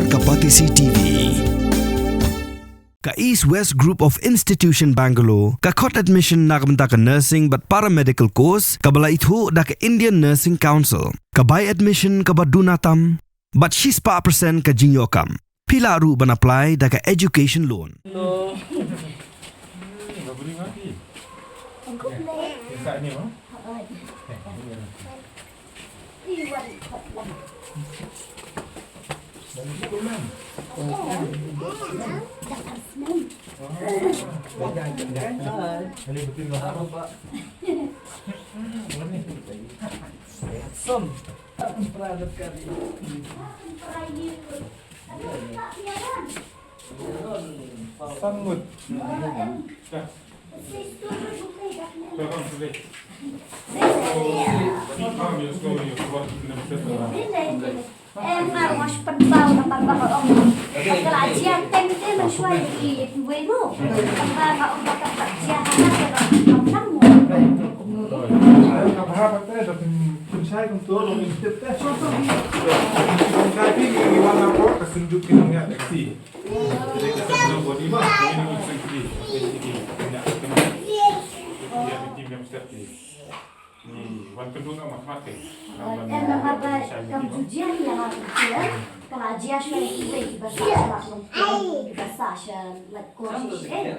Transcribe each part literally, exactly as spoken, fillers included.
Ka Batesi T V. Ka East West Group of Institution Bangalore ka khot admission na ka bynta ka nursing bad paramedical course kaba la ithuh da ka Indian Nursing Council. Ka bai admission kaba duna tam bad shispah percent ka jingïoh kam. Phi lah ruh ban apply da ka education loan. Sangut. Em nga ruh nga shu pynpaw namar ba nga ong ka la jia teng te mynshuwa ïa ki, ïa kiwei ruh. Namar nga ong ba ka la jia hana te ba kam nang mo. Ka bha ba te da pyn-, pynshai kumto long in tip te. Pynshai phi ngi wan na port ka synduk ki nongñiah taxi. Te ka synduk body ba, ka ngi ngi seng ki, ki nongñiah taxi. Ïa ki team member ki. Ni wan kynduh nga mat mat ke. Em namar ba kam ju jia ïa nga, ka la jia shuwa ïa kiwei kiba sah sha lak long kiba sah sha lak course sha eh.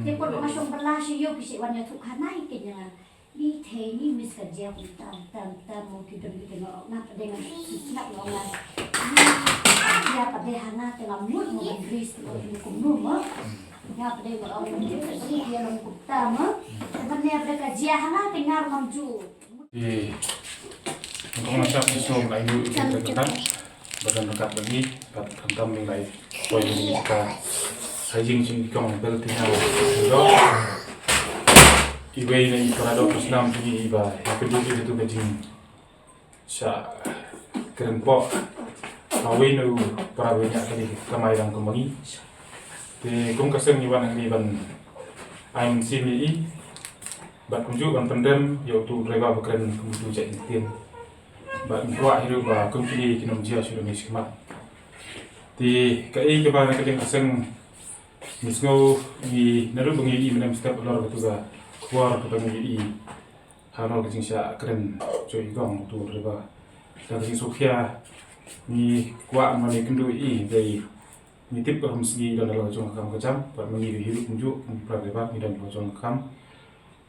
Te por ba nga shong bylla sha ïew ki shu wan ïathuh khana ïa ki ïa nga. Ni thei ni miss ka jia kum tam tam tam mo ki dang ki dang nga pdeng nga sngap nga nga. Ni jia pdeng hana te nga mut mo ban ris mo kumno mo. Nga pdeng nga ong ni ka jia long kum tam mo. Ban ne pdeng ka jia hana te nga ngam ju. Ï, ngam shah ni sngewbha ïa ngi ïa ka jingkyrkhu ba don ryngkat bad ngi, bad khamtam ngi la ïa poi ha ïing jong i kong Bel Tinga. Iwei na i para doh para snam jong ngi iba ïakynduh ïa katu ka jingshah kren poh. Iwei na u para ba ñiah kali kamai dang kum ma ngi. Te kum ka seng ngi wan hangne ban ai mynsiem ïa i. Bad kumjuh ban pyndem ïa utu u driver ba kren kum utu u jait ktien. Bad ngi kwah hi ruh ba kum kine ki nongjia shu dang ïa shikmat. Te kaei kaba na ka liang ka seng ngi sngew ngi naduh ba ngi ïohi mynne mynstep halor katu ka khubor kaba ngi ïohi halor ka jingshah kren jong i kong utu u driver. Da ka jingsngewkhia ngi kwah ban ïakynduh ïa i dei ngi tip ba kum sngi i don halor jong ka kam ka jam bad ma ngi hi ruh kumjuh kum u para driver ngi don halor jong ka kam.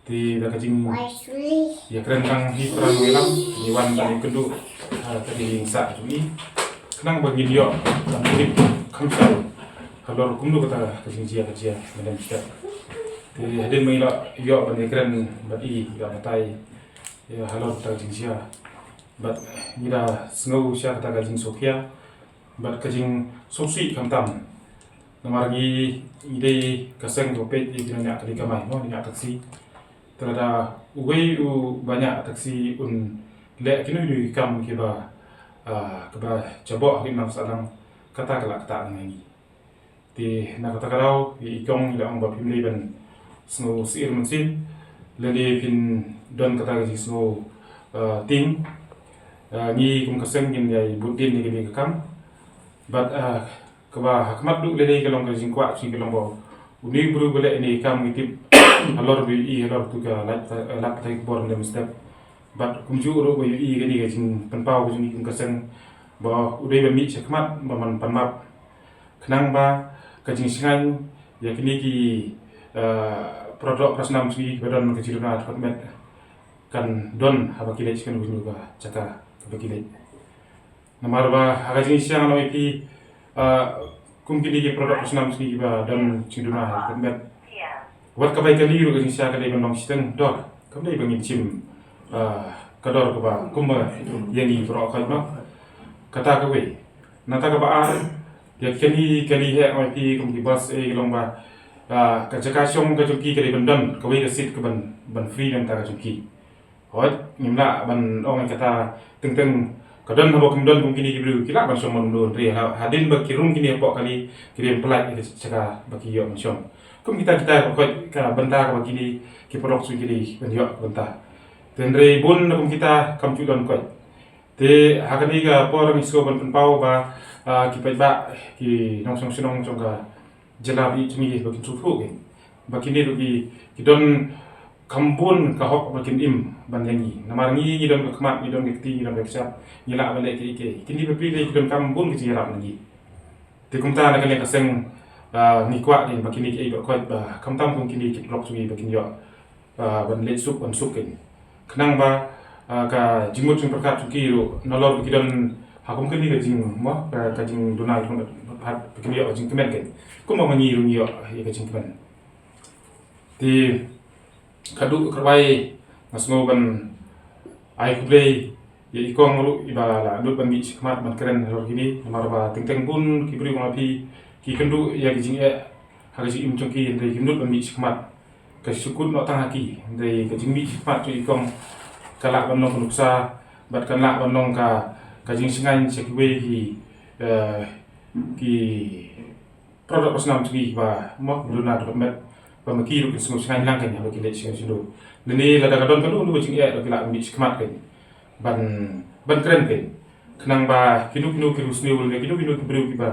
Te da ka jingïakren dang hi para nongïalam ngi wan ban ïakynduh ha ka jingïasaid jong i khnang ba ngin ïoh ban tip kham shuh halor kumno kata ka jingjia ka jia mynne mynstep. Te hadien ba ngi la ïoh ban ïakren bad i, i la batai ïa halor kata ka jingjia bad ngi da sngew sha kata ka jingsngewkhia bad ka jingsngewsih khamtam. Namar ngi, ngi dei ka seng kaba peit ïa ki nongñiah kali kamai mo, nongñiah taxi. Te lada uwei uba ñiah taxi un leh kino kino ki kam kiba, ah, kaba jaboh ha ki imlang sahlang, kata ka la ktah na ngi. Te na kata ka daw ïa i kong i la ong ba phim dei ban sngewsyier mynsiem lane phin don kata ka jingsngew, ah, tieng. Ah, ngi kum ka seng ngin ïai bud dien ïa kane ka kam. Bad, ah, kaba ha khmat duh lei lei ka long ka jingkwah jong ngi ka long ba une u briew ba leh ine i kam ngi tip halor ba ïohi halor tu ka lad, eh, lad pathai khubor mynne mynstep. Bad kumjuh ruh ba ïohi kane ka jingpynpaw ka jong ngi kum ka seng ba u dei ban mih sha khmat ban, ban pan map. Khnang ba ka jingshngaiñ ïa kine ki, eh, para doh para snam jong ngi kiba don ka jingduna ha dkhot met kan don haba ki leit sha kano kano ka jaka kaba ki leit. Namar ba ha ka jingshisha nga ong ïa phi, ah, kum kine ki para doh para snam jong ngi kiba don jingduna ha dkhot met. Wat ka bai kali ruh ka jingshisha ka dei ban long shiteng dor. Kam dei ba ngin shim, ah, ka dor kaba kum ba ïa ngi baroh khoit noh. Kata kawei. Nangta kaba ar, ïa kane kali heh ong ïa phi kum ki bus eh ka long ba, ah, ka jaka shong ka jong ki ka dei ban don kawei ka seat ka ban, ban free nangta ka jong ki. Hooid, ngim lah ban ong ïa kata teng teng ka don haba kum don kum kine ki briew ki lah ban shong man u hynrei ha, hadien ba ki rung kine hapoh kali ki dei ban pyllait ïa ka jaka ba ki ïoh ban shong. Kum kita kita ba khoit ka bynta kaba kine ki paralok jong ngi ki dei ban ïoh ka bynta. Te hynrei bun na kum kita kam ju don khoit. Te ha kane ka por ngi sngew ban pynpaw ba Ah, ki paidbah, ki nongshong shnong jong ka jylla ba ïeit jong ngi ba kin sngewthuh kein ba kine ruh ki, ki don kham bun ka hok ba kin im ban ïa ngi. Namar ngi, ngi don ka khmat, ngi don ka kti, ngi don ka kjat, ngi lah ban leh kiei kiei. Kine bapli dei ki don kham bun ki jingïarap na ngi. Te kumta na ka liang ka seng, ah, ngi kwah kein ba kine kiei ba koit ba khamtam kum kine ki block jong ngi ba kin ïoh, ah, ban leit suk ban suk kein. Khnang ba, ah, ka jingmut jingpyrkhat jong ki ruh nalor ba ki don ha kum kane ka jing, mo, ka, ka jingduna jong ki, ba kin ïoh ka jingkmen kein. Kumba ma ngi ruh ngi ïoh ïa ka jingkmen. Te ka duh ka rwai nga sngew ban ai khublei ïa i kong ruh iba la nud ban mih shakhmat ban kren halor kine, namar ba teng teng bun ki briew ma phi ki kynduh ïa ki jingeh ha ka jingim jong ki, hynrei ki nud ban mih shakhmat. Ka shu kut noh tang ha ki, hynrei ka jingmih shakhmat jong i kong ka lah ban long ka nuksa bad kan lah ban long ka, ka jingshngaiñ sha kiwei ki, eh, ki product ba snam jong ngi ba, mo, duna duna met ba ma ki ruh kin sngewshngaiñ lang kein haba ki leit sha sha. Lane lada ka don kano kano ka jingeh ruh ki lah ban mih shakhmat kein ban, ban kren kein. Khnang ba kino kino ki riewsniew lane kino kino ki briew kiba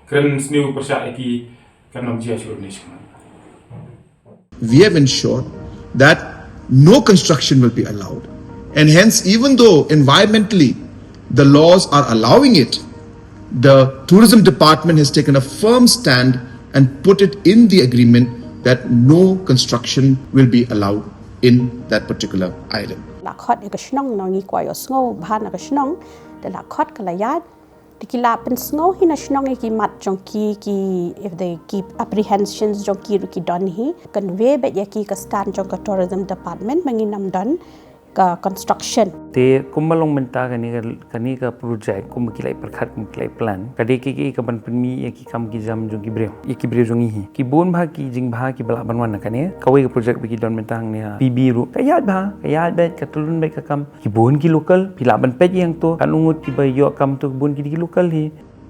kren sniew pyrshah ïa ki kan ym jia shuh ne shakhmat. We have ensured that no construction will be allowed. And hence, even though environmentally the laws are allowing it, the tourism department has taken a firm stand and put it in the agreement that no construction will be allowed in that particular island. La khot ïa ka shnong, ngi kwah ïohsngew bha na ka shnong, da la khot ka la ïaid. Te ki la pynsngew hi na shnong ïa ki mat jong ki, ki, if they keep apprehensions jong ki ruh ki don hi. Convey beit ïa ki ka stand jong ka tourism department ba ngin ym don ka construction. Te kumba long mynta kane ka, kane ka project kumba ki la pyrkhat, kumba ki la plan, ka dei ka, ka, ka ban pynmih ïa ki kam ki jam jong ki briew, ïa ki briew jong ngi hi. Ki bun bha ki jingbha kiba lah ban wan na kane. Kawei ka project ba ki don mynta hangne ha P B ruh ka ïaid bha, ka ïaid beit, ka tyllun beit ka kam. Ki bun ki local, phi lah ban peit ïa to, katno ngut kiba ïoh kam to, ki bun ki dei ki local hi.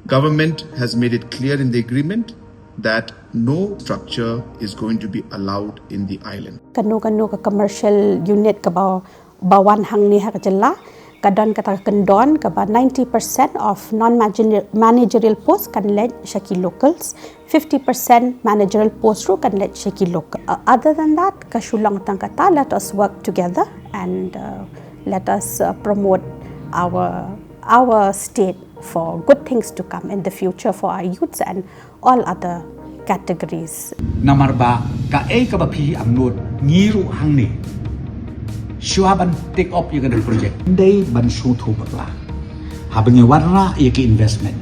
Government has made it clear in the agreement that no structure is going to be allowed in the island. Kano kano ka commercial unit kaba, ba wan hangne ha ka jylla, ka don kata ka kyndon kaba ninety percent of non-managerial post kan leit sha ki locals, fifty percent managerial post ruh kan leit sha ki local. Uh, other than that, ka shu long tang kata, let us work together and, uh, let us, uh, promote our, our state for good things to come in the future for our youths and all other categories. Namar ba kaei kaba phi angnud, ngi ruh hangne, shuwa ban take up ïa kane ka project, dei ban sngewthuh bakla. Haba ngi wanrah ïa ki investment,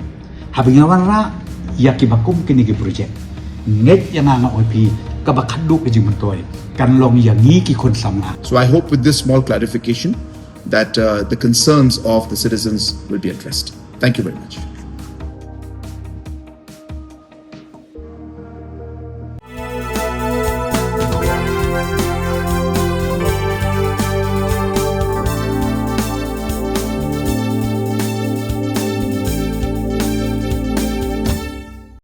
haba ngi wanrah ïa kiba kum kine ki project, ngeit ïa nga, nga ong ïa phi, kaba khadduh ka jingmyntoi kan long ïa ngi ki khun samla. So I hope with this small clarification that, uh, the concerns of the citizens will be addressed. Thank you very much.